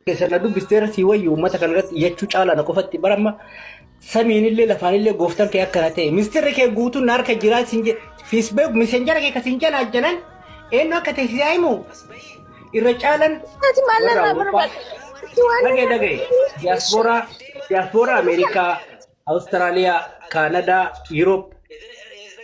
Keessa na dubbisteera sii wayyu uummata kana irratti iyyachuu caalaa na qofatti bara amma samiinillee lafaanillee gooftaan kee akkana ta'e mistirri kee guutuun na harka jiraa siin jedhe fiisbeek miseenjara kee kasin jalaa jalan eenyu akka ta'e si himu irra caalan Ati maal warra narraa Awurooppaa barbaadda? Ati waan dhagaye narraa dhagaye diyaaspooraa diyaaspooraa Ameerikaa Awustiraaliyaa Kaanadaa Yuroop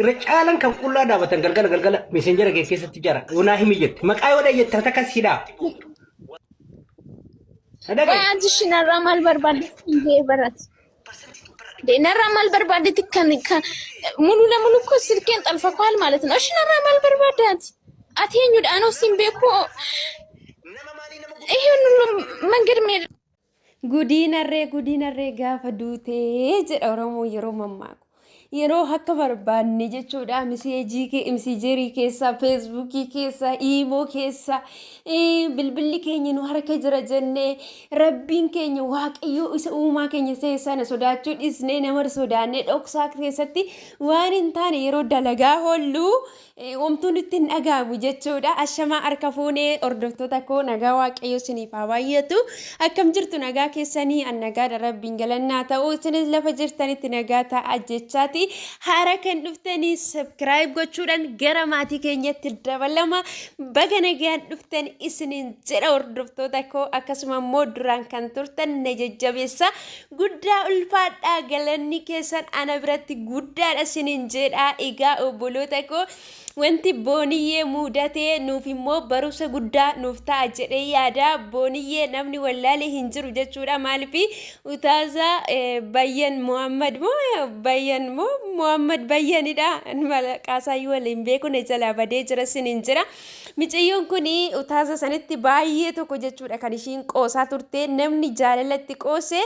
irra caalan kan qullaa dhaabatan galgala galgala miseenjara kee keessatti jara yoonaa himi jette maqaa yoo dhaye jette takka siidhaa na dhagaye. Qoy ati ishii narraa maal barbaadde hin barate. Narraa maal barbaaddetti kan kan ሙሉ ለሙሉ እኮ ስልኬን ጠልፈኳል ማለት ነው። እሺ narraa maal barbaadde ati? Ati eenyudha? Anoo siin beeku ይሄን ሁሉ መንገድ መሄድ Gudiin harree gudiin harree gaafa duutee jedha Oromoo yeroo mammaaku. Yeroo akka barbaanne jechuudha miseejii miseejerii keessa feesbuukii keessa iimoo keessa bilbilli keenya nu harka jira jennee rabbiin keenya waaqayyoo isa uumaa keenya ta'e sana sodaachuu dhiisnee nama sodaannee dhoksaa keessatti waan hin taane yeroo dalagaa hoollu Homtuu nutti hin dhaga'amu jechuudha. Ashamaa harka fuunee hordoftoota koo nagaa waaqayyo isiniif haa baay'atu. Akkam jirtu nagaa keessanii an nagaadha rabbiin galannaa ta'u isinis lafa jirtanitti nagaa ta'a jechaati. Haara kan dhuftanii subscribe gochuudhaan gara maatii keenyatti dabalama. Baga nagaan dhuftan isiniin jedha hordoftoota koo akkasuma immoo duraan kan turtan na jajjabeessa. Guddaa ulfaadhaa galanni keessan ana biratti guddaadha isiniin jedha. Egaa obboloota koo wanti booniyyee muudatee nuuf immoo barumsa guddaa nuuf ta'a jedhee yaada. Booniyyee namni wallaale hin jiru jechuudha. Maaliif utaaza Bayyan Muhammad moo Bayyan moo Muhammad Bayyanidha. Maqaasaa waliin beeku na jalaa badee jira isiniin jira. Micayyoon kun utaaza sanitti baay'ee tokko jechuudha kan ishiin qoosaa turte namni jaalalatti qoose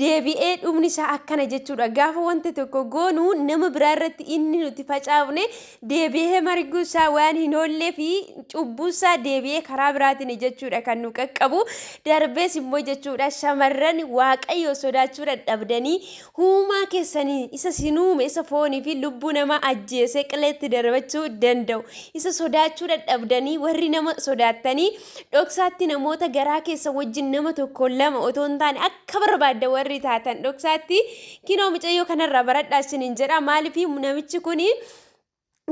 deebi'ee dhumni isaa akkana jechuudha. Gaafa wanta tokko goonu nama biraa irratti inni nuti facaafne deebi'ee marguu isaa waan hin oollee fi cubbuu isaa deebi'ee karaa biraatiin jechuudha kan nu qaqqabu. Darbees immoo jechuudha shamarran waaqayyo sodaachuu dadhabdanii Uumaa keessanii isa sin uume isa foonii fi lubbuu namaa ajjeesee qileetti darbachuu danda'u isa sodaachuu dadhabdanii warri nama sodaattanii dhoksaatti namoota garaa keessa wajjin nama tokko lama otoo hin taane akka barbaadda warri taatan dhoksaatti kinoo mucayyoo kanarraa baradhaa isiniin jedha maaliif namichi kuni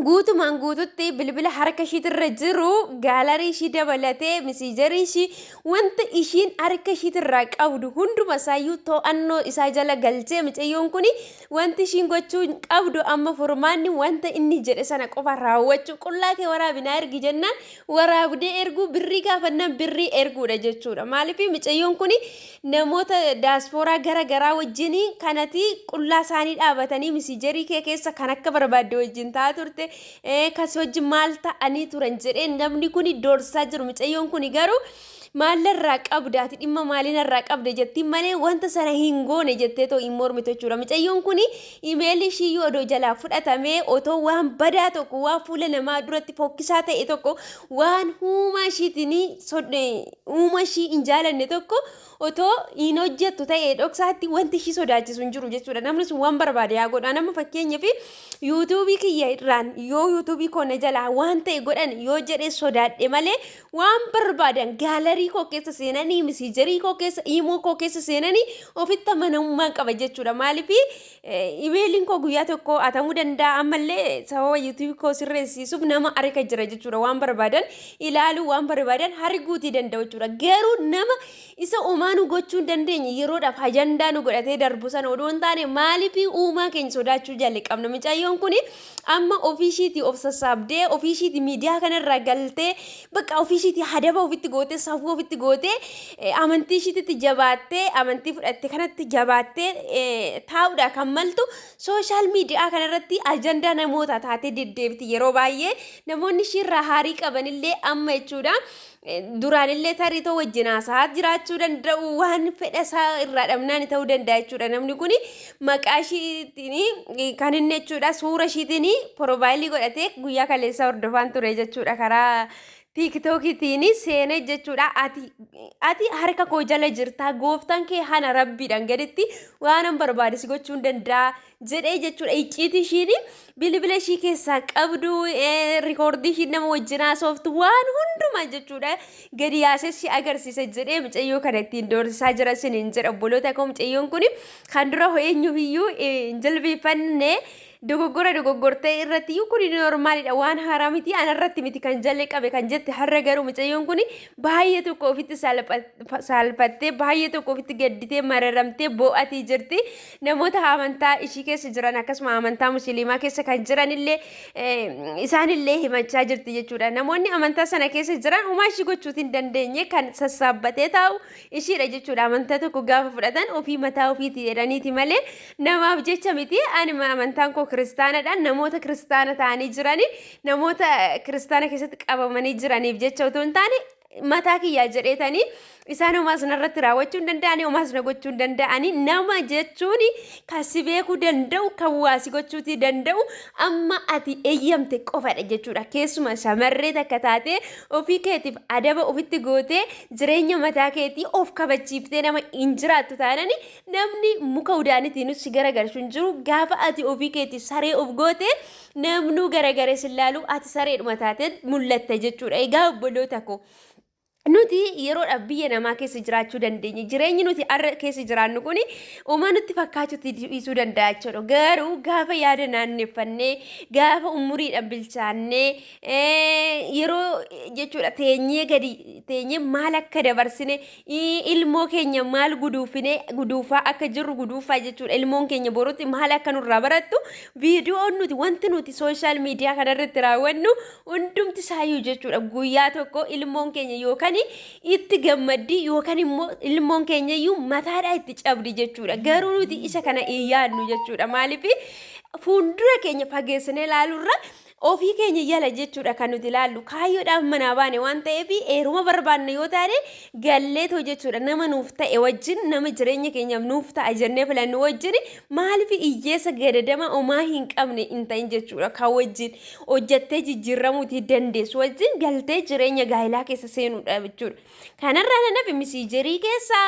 guutumaan guututti bilbila harka ishiitirra jiru gaalarii ishii dabalatee misiijarii ishii wanta ishiin harka ishiitirraa qabdu hunduma isaayyuu to'annoo isaa jala galchee micayyoon kun wanti ishiin gochuu qabdu amma furmaanni wanta inni jedhe sana qofa raawwachuu qullaa kee waraabinaa ergi jennaan waraabdee erguu birrii gaafannaan birrii erguudha jechuudha maaliif micayyoon kun namoota daaspooraa gara garaa wajjin kanati qullaa isaanii dhaabatanii misiijarii kee keessa kan akka barbaadde wajjin ta'aa turte kas wajjin maal ta'anii turan jedhee namni kun doorsaa jiru micayyoon kun garuu maallarraa qabda ati dhimma maalinarraa qabda jettiin malee wanta sana hin goone jettee too hin mormitu jechuudha. Micayyoon kun imeelli ishiiyyuu odoo jalaa fudhatamee otoo waan badaa tokko waan fuula namaa duratti fokkisaa ta'e tokko waan uumaa ishiitiin uumaa ishii hin jaalanne tokko otoo hin hojjettu ta'e dhoksaatti wanti ishii sodaachisu hin jiru jechuudha. Namni sun waan barbaade haa godhu. Nama fakkeenyaaf yuutuubii kiyya irraan yoo yuutuubii koo na jalaa waan ta'e godhan yoo jedhee sodaadhe malee waan barbaadan gaalarii koo keessa seenanii misiijarii koo keessa iimoo koo keessa seenanii ofitti amanamummaan qaba jechuudha. Maaliif imeeliin koo guyyaa tokko hatamuu danda'a ammallee sababa yuutuubii koo sirreessiisuuf nama harka jira jechuudha. Waan barbaadan ilaaluu waan barbaadan arguutii danda'u jechuudha. Garuu nama isa omaa nu gochuu hin dandeenye yeroodhaaf ajandaa nu godhatee darbu sana odoo hin taane maaliif uumaa keenya sodaachuu jalqabna. Micayyoon kun amma ofii ishiitii of sassaabdee ofii ishiitii miidiyaa kanarraa galtee bakka ofii ishiitii hadaba ofitti gootee safuu ofitti gootee amantii ishiititti jabaattee amantii fudhatte kanatti jabaattee taa'uudha kan maltu sooshaal miidiyaa kanarratti ajandaa namoota taatee deddeebiti yeroo baay'ee namoonni ishiirraa haarii qabanillee amma jechuudha. Duraanillee tarii too wajjin haasa'aa jiraachuu danda'u waan fedha isaa irraa dhabnaan ta'uu danda'a jechuudha. Namni kun maqaa ishiitiin kan inni jechuudha suura ishiitiin piroofaayilii godhatee guyyaa kaleessaa hordofaan ture jechuudha karaa Tiiktookiitiin seenee jechuudha. Ati harka koo jala jirta, gooftaan kee hana rabbiidhaan gaditti waan barbaade si gochuu hin danda'a jedhee jechuudha. Icciitii ishiin bilbila ishii keessaa qabdu, rikoordii ishiin nama wajjin haasoftu, waan hundumaa jechuudha gadi yaasee si agarsiisa jedhee mucayyoo kana ittiin doorsisaa jira isiniin jedha, obboloota koo. Mucayyoon kun kan dura eenyuuf hin jilbeeffanne. Dogoggora dogoggortee irratti iyyuu kun normalidha, waan haaraa miti, anarratti miti kan jalle qabe kan jette. Har'a garuu mucayyoon kun baay'ee tokko ofitti saalfattee, baay'ee tokko ofitti gadditee, mararamtee boo'atii jirti. Namoota amantaa ishii keessa jiran, akkasuma amantaa musliimaa keessa kan jiran illee, isaanillee himachaa jirti jechuudha. Namoonni amantaa sana keessa jiran homaa ishii gochuutii hin dandeenye, kan sassaabbatee taa'u ishiidha jechuudha. Amantaa tokko gaafa fudhatan ofii mataa ofiiti jedhaniiti malee namaaf jecha miti. Ani amantaan koo kiristaanadha. Namoota kiristaana ta'anii jirani, namoota kiristaana keessatti qabamanii jiraniif jecha otoo hin taane, mataa kiyyaa jedheetanii isaan homaas narratti raawwachuu hin danda'anii, homaas na gochuu hin danda'anii. Nama jechuun kan si beekuu danda'u, kan waa si gochuutii danda'u amma ati eeyyamte qofadha jechuudha. Keessuma shamarree takka taatee ofii keetiif adaba ofitti gootee, jireenya mataa keetii of kabachiiftee nama hin jiraattu taanani, namni muka udaanitiin si garagalchu hin jiru. Gaafa ati ofii keetii saree of goote, namnuu garagare si ilaalu, ati sareedhuma taatee mul'atta jechuudha. Egaa obboloota koo, nuti yeroodhaaf biyya namaa keessa jiraachuu dandeenya. Jireenyi nuti har'a keessa jiraannu kun uumaa nutti fakkaachuutti dhiisuu danda'a jechuudha. Garuu gaafa yaada naanneffannee, gaafa umuriidhaan bilchaannee, yeroo jechuudha teenyee gadi teenyee maal akka dabarsine, ilmoo keenya maal guduufine, guduufaa akka jirru, guduufaa jechuudha. Ilmoon keenya borutti maal akka nurraa barattu, viidiyoon nuti, wanti nuti social media kanarratti raawwannu hundumti isaayyuu jechuudha. Guyyaa tokko ilmoon keenya yookaan itti gammaddi yookaan immoo ilmoon keenya iyyuu mataadhaa itti cabdi jechuudha. Garuu nuti isa kana hin yaadnu jechuudha. Maaliif? Fuuldura keenya fageessinee ilaaluurra ofii keenya yala jechuudha kan nuti ilaallu. Kaayyoodhaan manaa baane waan ta'eef, heeruma barbaanne yoo taane galleetoo jechuudha nama nuuf ta'e wajjin, nama jireenya keenyaaf nuuf ta'a jennee filannu wajjin. Maaliif hiyyeessa gadadama homaa hin qabne hin ta'in jechuudha? Kan wajjin hojjattee jijjiirramuutii dandeessu wajjin galtee jireenya gaa'ilaa keessa seenuudha jechuudha. Kanarraa nanafi Messengerii keessaa,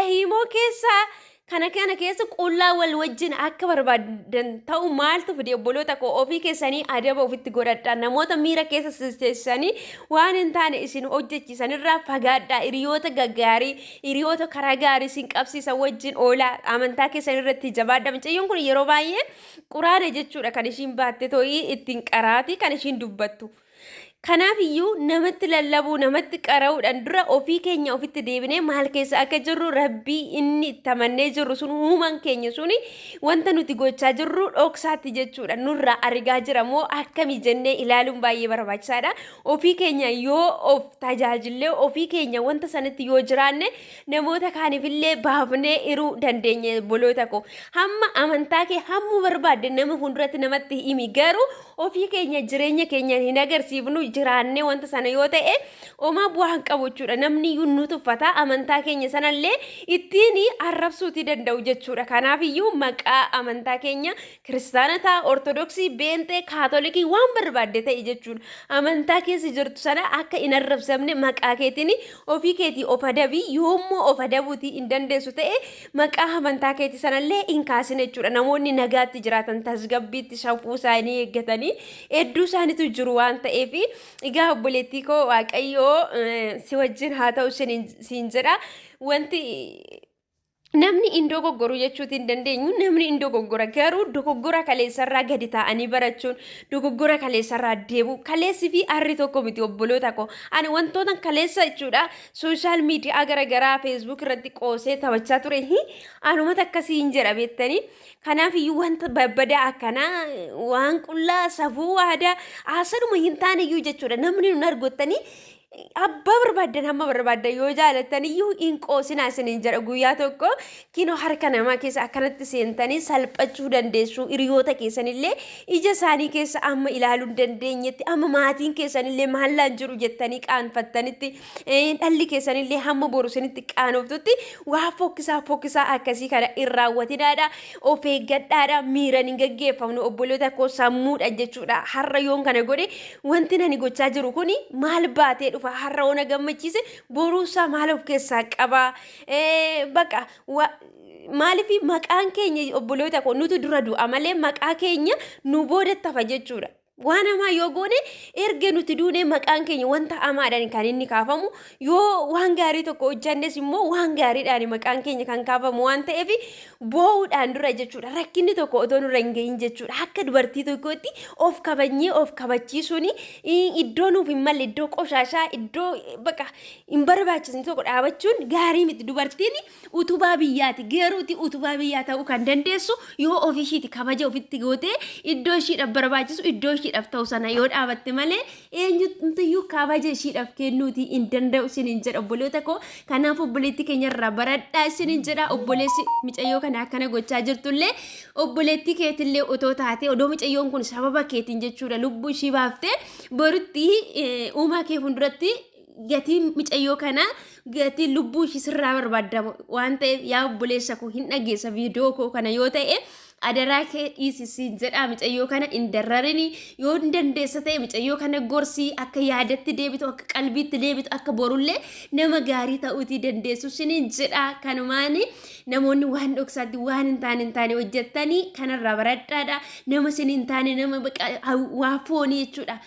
hiimoo keessaa, kana keessa qullaa wal wajjin akka barbaadan ta'u maaltu fide? Obboloota koo, ofii keessanii adaba ofitti godhadhaa. Namoota miira keessa seessanii waan hin taane isin hojjechiisanirraa fagaadhaa. Hiriyoota gaggaarii, hiriyoota karaa gaarii isin qabsiisan wajjin oolaa. Amantaa keessan irratti jabaadhaa. Mucayyoon kun yeroo baay'ee quraana jechuudha kan ishiin baatte too'ii ittiin qaraati kan ishiin dubbattu. Kanaaf iyyuu namatti lallabuu, namatti qara'uudhaan dura ofii keenya ofitti deebinee maal keessa akka jirru, rabbii inni itti amannee jirru sun, uumaan keenya suni wanta nuti gochaa jirru dhoksaatti jechuudha nurraa argaa jira moo akkami jennee ilaaluun baay'ee barbaachisaadha. Ofii keenya yoo of tajaajillee, ofii keenya wanta sanatti yoo jiraanne, namoota kaaniifillee baafnee hiruu dandeenya. Obboloota koo, hamma amantaa kee hamma barbaadde nama fuulduratti namatti himi, garuu ofii keenya jireenya keenya hin agarsiifnu jiraannee wanta sana yoo ta'e, homaa bu'aa hin qabu jechuudha. Namni iyyuu nu tuffata, amantaa keenya sanallee ittiin arrabsuutii danda'u jechuudha. Kanaaf iyyuu maqaa amantaa keenya, kiristaana ta'a, ortodoksii, beenxee, kaatolikii, waan barbaadde ta'e jechuudha. Amantaa keessa jirtu sana akka hin arrabsamne maqaa keetiin ofii keetii of adabii. Yoommoo of adabuutii hin dandeessu ta'e, maqaa amantaa keetii sanallee hin kaasine jechuudha. Namoonni nagaatti jiraatan, tasgabbiitti safuu isaanii eeggatanii hedduu isaaniitu jiru waan ta'eef. Egaa obboleettii koo, Waaqayyoo si wajjin haa ta'u siin jedha. Wanti namni hin dogoggoru jechuuti hin dandeenyu, namni hin dogoggora. Garuu dogoggora kaleessarraa gadi taa'anii barachuun, dogoggora kaleessarraa deebi'u. Kaleessi fi harri tokko miti, obboloota koo. Ani wantoota kaleessa jechuudha social media garaagaraa, Facebook irratti qoosee taphachaa ture, anumata akkasii hin jedha beektanii. Kanaaf iyyuu wanta babbadaa akkanaa, waan qullaa, safuu, aadaa, haasaduma hin taane iyyuu jechuudha namni nun argottanii. Abbaa barbaaddan hamma barbaaddan yoo jaalattan iyyuu hin qoosinaa isiniin jedha. Guyyaa tokko kinoo harka namaa keessa akkanatti seentanii salphachuu dandeessu. Hiriyoota keessanillee ija isaanii keessa amma ilaaluu hin dandeenyetti, amma maatiin keessanillee maallaan jiru jettanii qaanfattanitti, dhalli keessanillee hamma boru isinitti qaanoftutti waa fokkisaa fokkisaa akkasii kana hin raawwatinaadha. Of eeggadhaadha. Miiran hin gaggeeffamnu, obboloota koo, sammuudha jechuudha. Har'a yoon kana godhe, wanti ani gochaa jiru kuni maal baatee dhufa? Har'a ona gammachiise, boruusaa maal of keessaa qaba? Baqa maaliif maqaan keenya, obboloota koo, nutu dura du'a malee maqaa keenya nu boodatti hafa jechuudha. Waan hamaa yoo goone, erga nuti duune maqaan keenya wanta hamaadhaan kan inni kaafamu. Yoo waan gaarii tokko hojjannes immoo waan gaariidhaan maqaan keenya kan kaafamu waan ta'eef, boo'uudhaan dura jechuudha. Rakkinni tokko otoo nurra hin gahin jechuudha. Akka dubartii tokkootti of kabajnee of kabachiisuun, iddoo nuuf hin malle, iddoo qoshaashaa, iddoo bakka hin barbaachisne tokko dhaabachuun gaarii miti. Dubartiin utubaa biyyaati. Garuuti utubaa biyyaa ta'uu kan dandeessu yoo ofishiiti kabaja ofitti gootee, iddoo ishiidhaaf barbaachisu, iddoo ishiidhaaf ta'u sana yoo dhaabatte malee, eenyutuyyuu kabaja ishiidhaaf kennuutii hin danda'u isiniin jedha, obboloota koo. Kanaaf obboleettii keenyarraa baradhaa isiniin jedha. Obboleessi micayyoo kana akkana gochaa jirtullee, obboleettii keetillee otoo taate, odoo micayyoon kun sababa keetiin jechuudha lubbuu ishii baaftee, borutti uumaa kee fuulduratti gatiin micayyoo kanaa, gatiin lubbuu ishii sirraa barbaadamu waan ta'eef, yaa obboleessa koo, hin dhageessa viidiyoo koo kana yoo ta'e, adaraa kee dhiisisiin jedhaa. Micayyoo kana hin darrarini. Yoo hin dandeessa ta'e, micayyoo kana gorsii, akka yaadatti deebitu, akka qalbiitti deebitu, akka borullee nama gaarii ta'uutii dandeessu siniin jedhaa. Kanumaan namoonni waan dhoksaatti waan hin taane hojjettanii kanarraa baradhaadha. Nama sin hin taane, nama waa foonii jechuudha.